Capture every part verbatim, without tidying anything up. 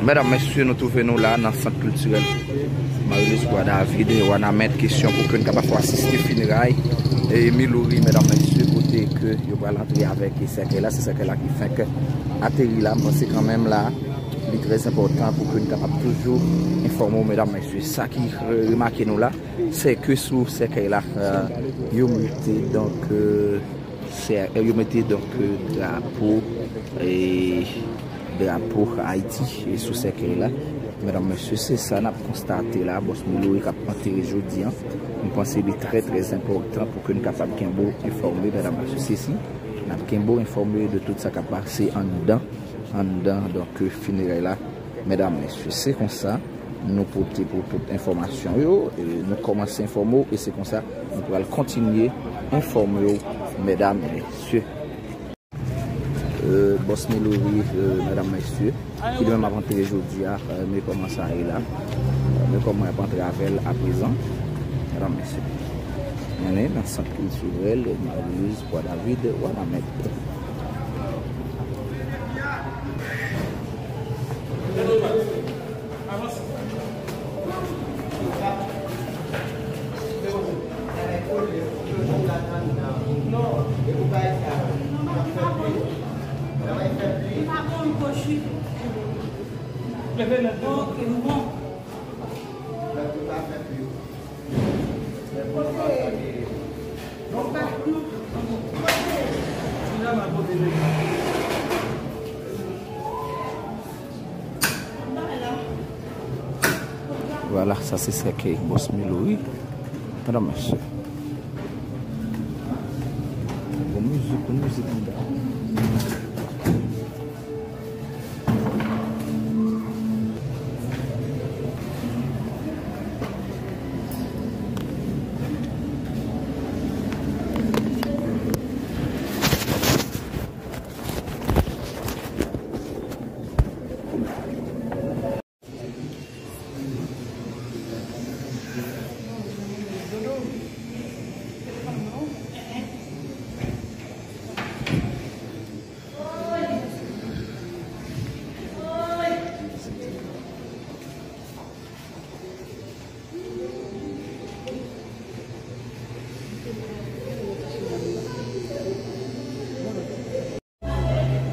Medam, mesye, nou twouve nou la nan Sant Kiltirèl Marie-Louise Boisdavid, Wanament, kesyon pou ke n kapab fè asiste fineray e Miloury, medam, mesye, kote ke yo pral antre avèk sèkèy la. Se sèkèy la ki fenk ateri la. M panse kanmenm la, li trè enpòtan pou ke n kapab toujou enfòme w, medam, mesye. Sa ki, euh, remake nou la, se ke sou sèkèy la, euh, yo mete, donk, euh, sè-, yo mete, donk, euh, drapo, e drapo Ayiti, e sou sèkèy la. Medam, mesye, se sa n ap konstate la, bòs Miloury k ap antere jodi a. M panse li trè, trè enpòtan pou ke n kapab kenbe w enfòme, medam, mesye. Se si n ap kenbe w enfòme de tout sa k ap pase anndan, anndan, donk, fineray la, medam, mesye. Se konsa, nou pote pou tout enfòmasyon yo, e nou kòmanse enfòme w, e se konsa, nou pral kontinye enfòme w, medam, mesye. Euh, bòs Miloury, euh, medam, mesye, ki li menm ap antre jodi a, euh, men kòman sa ye la. Euh, men kòman y ap antre avè l aprezan, medam, mesye. Nou nan Sant Kiltirèl Marie-Louise Boisdavid, Wanament. Vwala, sa se sèkèy bòs Miloury. Medam, mesye. Bon mizik, bon mizik anndan.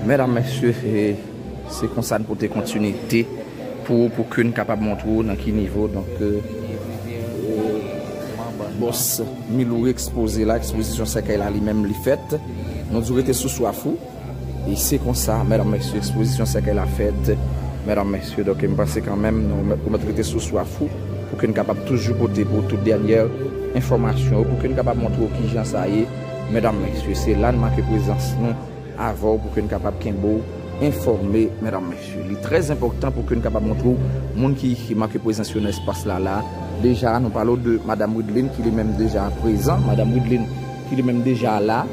Medam, mesye, e se konsa n pote kontinite pou, pou ke n kapab montre w nan ki nivo, donk, euh, bòs Miloury ekspoze la, ekspozisyon sèkèy la li menm li fèt. Nou di w rete sou swaf ou. E se konsa, medam, mesye, ekspozisyon sèkèy la fèt. Medam, mesye, donk, m panse kanmenm, nou mèt, ou mèt rete sou swaf ou, pou ke n kapab toujou pote pou tout dènyè enfòmasyon yo, pou ke n kapab montre w kijan sa ye. Medam, mesye, se la n make prezans nou avè w pou ke n kapab kenbe w enfòme, medam, mesye. Li trè enpòtan pou ke n kapab montre w moun ki, ki make prezans yo nan espas la, la. Deja, nou pale w de Madam Wideline, ki li menm deja prezan. Madam Wideline, ki li menm deja la.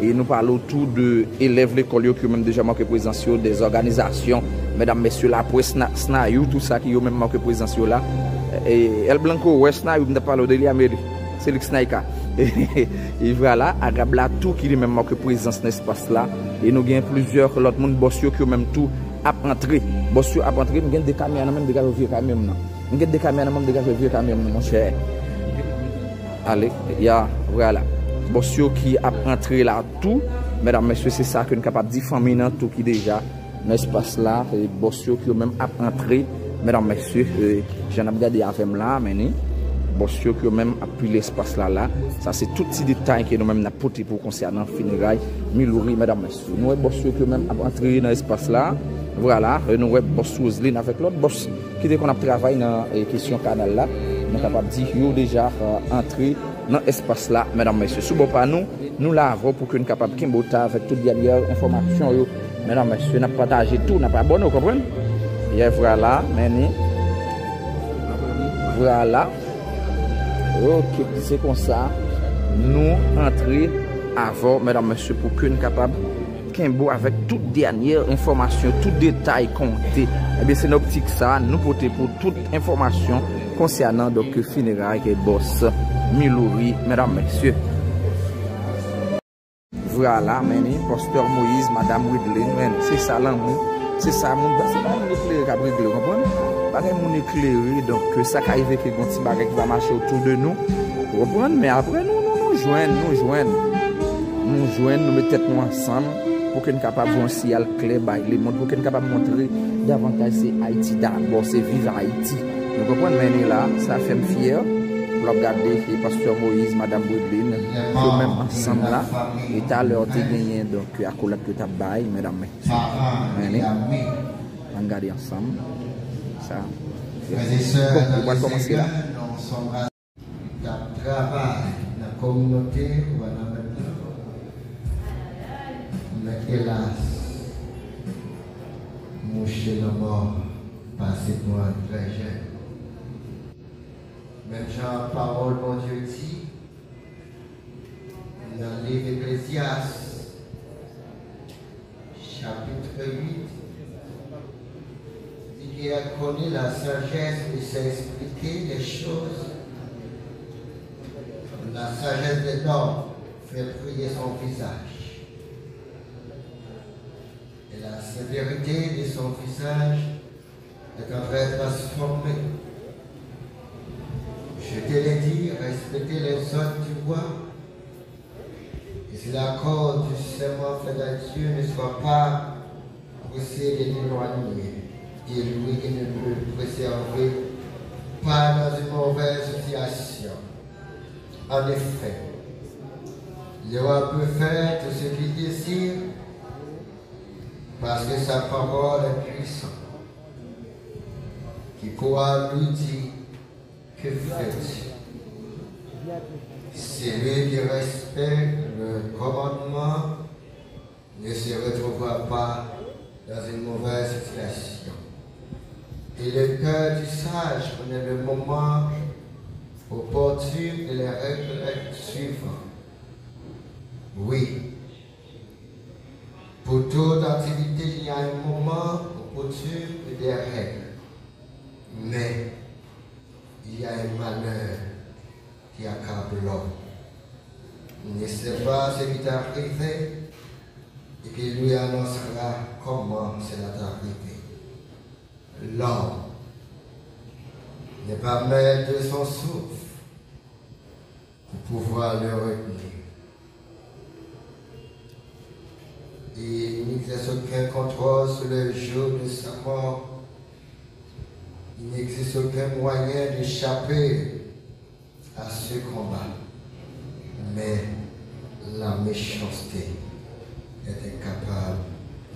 E nou pale w tou de elèv lekòl yo ki yo menm deja make prezans yo, de zòganizasyon, medam, mesye, laprès, sna-, snayou, tout sa ki yo menm make prezans yo la. E El Blanco, wè snayou, m t ap pale w de li a, men se li k snayka. E vwala, Arab la tou ki li menm make prezans nan espas la. E nou gen plizyè lòt moun, bòs yo ki yo menm tou ap antre. Bòs yo ap antre, m gen de kamyon nan men m, degaje vye kamyon m nan. M gen de kamyon nan men m, degaje vye kamyon m nan, monchè. Ale, ya, vwala. Bòs yo ki ap antre la tou, medam, mesye, se sa ke n kapab di, fanmi nan tou ki deja nan espas la, e bòs yo ki yo menm ap antre, medam, mesye, e, jan n ap gade avè m la, men ni, bòs yo ki yo menm ap pile espas la, la, sa se tout ti detay ke nou menm n ap pote pou konsènan fineray Miloury, medam, mesye. Nou wè bòs yo ki yo menm ap antre nan espas la, vwala, e nou wè bòs Roseline avèk lòt bòs ki te konn ap travay nan, e, kesyon kanal la, nou kapab di yo deja, e, antre nan espas la, medam, mesye. Sou bò pa nou, nou la avè w pou ke n kapab kenbe w ta avèk tout dènyè enfòmasyon yo. Medam, mesye, n ap pataje tou, n ap abòne, w konprann? Yè, vwala, men ni. Vwala. Ok, se konsa. Nou antre avè w, medam, mesye, pou ke n kapab kenbe w avèk tout dènyè enfòmasyon, tout detay konte. Ebyen, se nan optik sa, nou pote pou tout enfòmasyon konsènan, donk, fineray bòs Miloury, medam, mesye. Vwala, men ni, pastè Moïse, madam Wideline, men se sa lanmou, se sa moun, se pa moun eklere. Regle, w konprann? Bagay moun eklere, donk, ke sa ka rive ke gon ti bagay ki pa mache otou de nou, w konprann? Men apre, nou, nou, nou jwenn, nou jwenn. Nou jwenn, nou met tèt nou ansanm pou ke n kapab voye yon siyal klè bay lemonn, pou ke n kapab montre davantaj se Ayiti dabò, se viv Ayiti. Nou konprann? Men la, sa fè m fyè lè w ap gade, e pastè Moïse, madam Bredline, yo menm ansanm la, e talè w te genyen, donk, akolad ke yo t ap bay, medam, men. Ann gade ansanm. Sa. Bon, nou pral kòmanse la. K ap travay nan kominote Wanament lan. Men elas, mouche lanmò pase pran trè jèn. Menm jan pawòl Bondye di nan liv Eklezyas, chapitre huit, dit qu'il a connu la sagesse et sait expliquer les choses. La sagesse de l'homme fait briller son visage. Et la sévérité de son visage est en train de transformer. Je te l'ai dit, respectez les ordres du roi. Et si la cause du serment fait à Dieu ne soit pas pressée de l'éloigner, et lui qui ne peut préserver pas dans une mauvaise situation. En effet, le roi peut faire tout ce qu'il désire, parce que sa parole est puissante. Qui pourra lui dire, que fais-tu? Celui qui respecte le commandement ne se retrouvera pas dans une mauvaise situation. Et le cœur du sage connaît le moment opportun et les règles suivantes. Oui, pour toute activité, il y a un moment opportun et des règles. Mais il y a un malheur qui accable l'homme. Il ne sait pas ce qui est arrivé et qui lui annoncera comment cela est arrivé. L'homme n'est pas maître de son souffle pour pouvoir le retenir. Et il n'exerce aucun contrôle sur le jour de sa mort. Il n'existe aucun moyen d'échapper à ce combat. Mais la méchanceté est incapable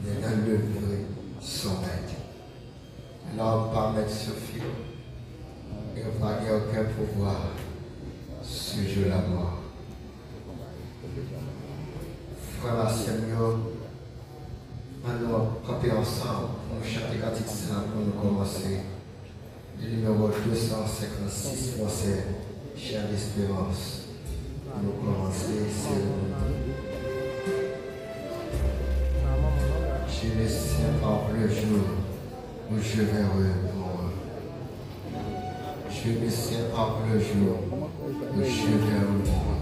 d'enlever son maître. L'homme pa mèt sou fi w, e w pa gen okenn pouvwa sou jou lanmò. Frè m ak sè m yo, ann nou kanpe ansanm pou nou chante kantik sa pou nou kòmanse. Le numéro deux cent cinquante-six, Monsè Charles Espérance. Nou kòmanse seremoni. Je me sens pauvre le jour où je verrai mon roi. Je me sens pauvre le jour où je verrai mon roi.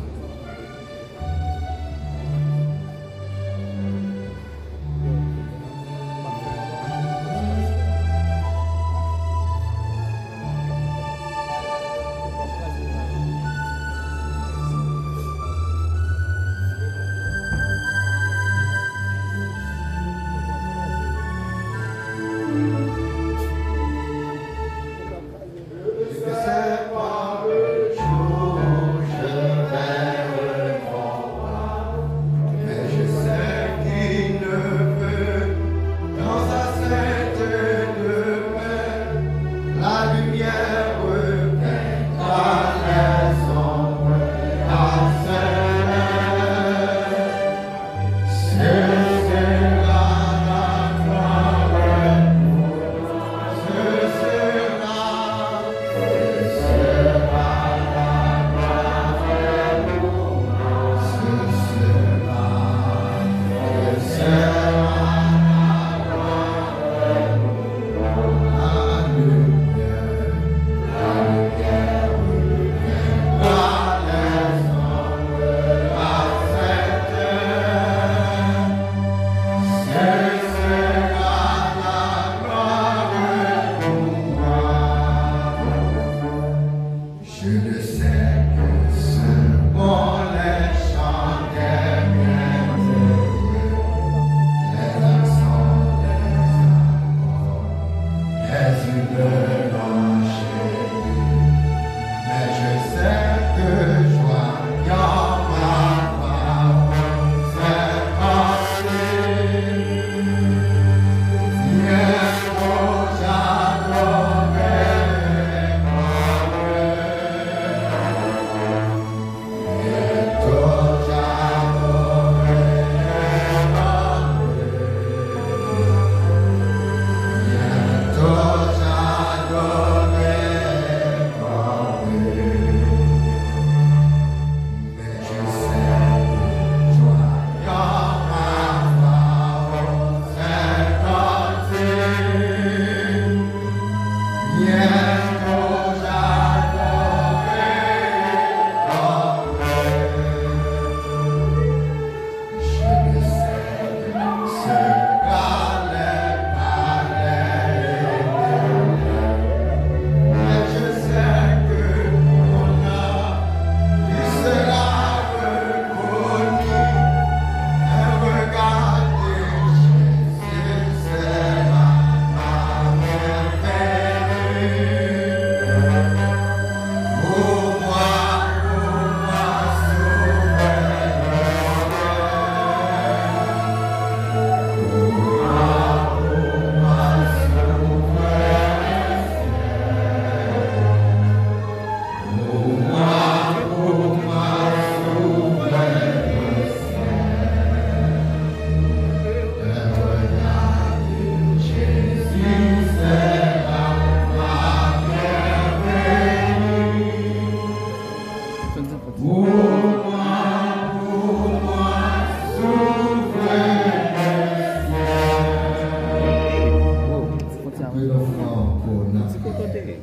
Nos offrons pour notre prière.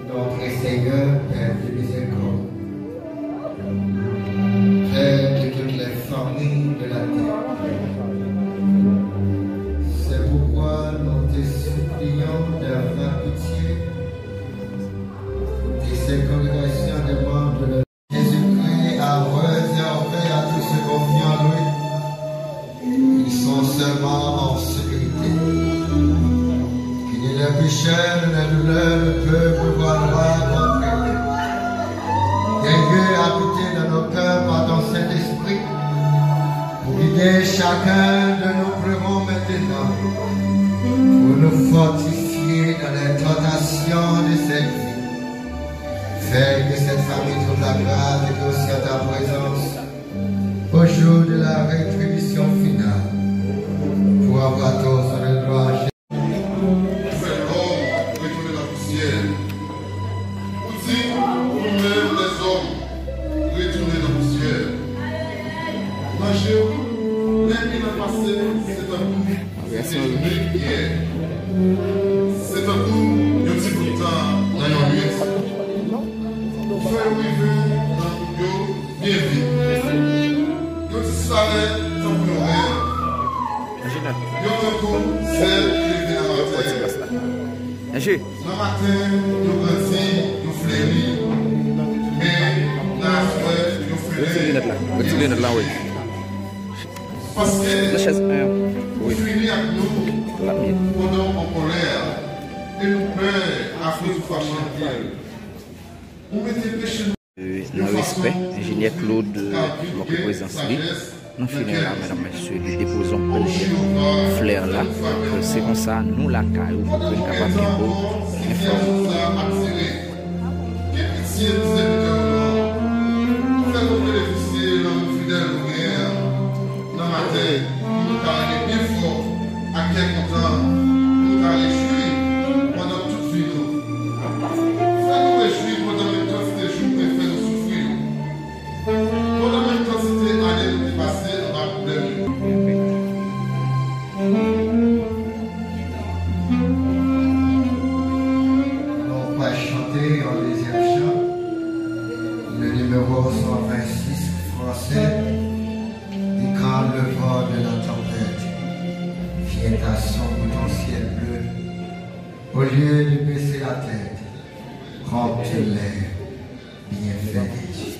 Notre Seigneur, Père de miséricorde, Père de toutes les familles de la terre, c'est pourquoi nous te supplions d'avoir pitié de ces congrégations des membres de Jésus-Christ a réservé à tous ceux confiants en lui qui sont seulement en sécurité. Que ni les pécheurs, ni les douleurs ne peuvent pouvoir nous empêcher. Viens, Dieu, habiter dans nos cœurs par ton Saint-Esprit, pour guider chacun de nos pleurons maintenant, pour nous fortifier dans les tentations de cette vie. Fais que cette famille trouve la grâce de Dieu aussi en ta présence, au jour de la rétribution finale, pour avoir ton son de gloire. Fè lòm retounen nan pousyè. Ou di, nou menm lèzòm, retounen nan pousyè. Nan je w, lènmi nan pase, se tankou se te jounen yè. Se tankou yon ti bout tan nan yon nuit. Fè yo rive nan moun yo byen vit. Yo disparèt tankou yon rèv. Yo tankou sèl ki leve nan maten. Nan maten, yo grandi, yo fleri, men nan aswè, yo fenèt. Retire linèt la. Retire linèt la, wi. Paske li fini ak nou pandan w an kòlè, e nou pè akoz ou fache anpil. Ou mete peche nou. Nan respè, enjenyè Claude, euh, montre prezans li nan finèray la, medam, mesye, li depoze yon pil flè la. Euh, se konsa, nou lakay ou, nou kapab kenbe w enfòme. Gen pitye pou sèvitè w yo. Fè nou benefisye lanmou fidèl nou genyen an nan maten, pou nou ka rele byen fò ak kè kontan, pou nou ka rejwi pandan tout vi nou. Fè nou rejwi pandan menm kantite jou w te fè nou soufri yo, pandan menm kantite ane nou te pase anba pwoblèm yo. Nou pral chante yon dezyèm chan, le numéro cent vingt-six français, et quand le vent de la tempête vient à sombre ton ciel bleu, au lieu de baisser la tête, contemple les bienfaits de Dieu.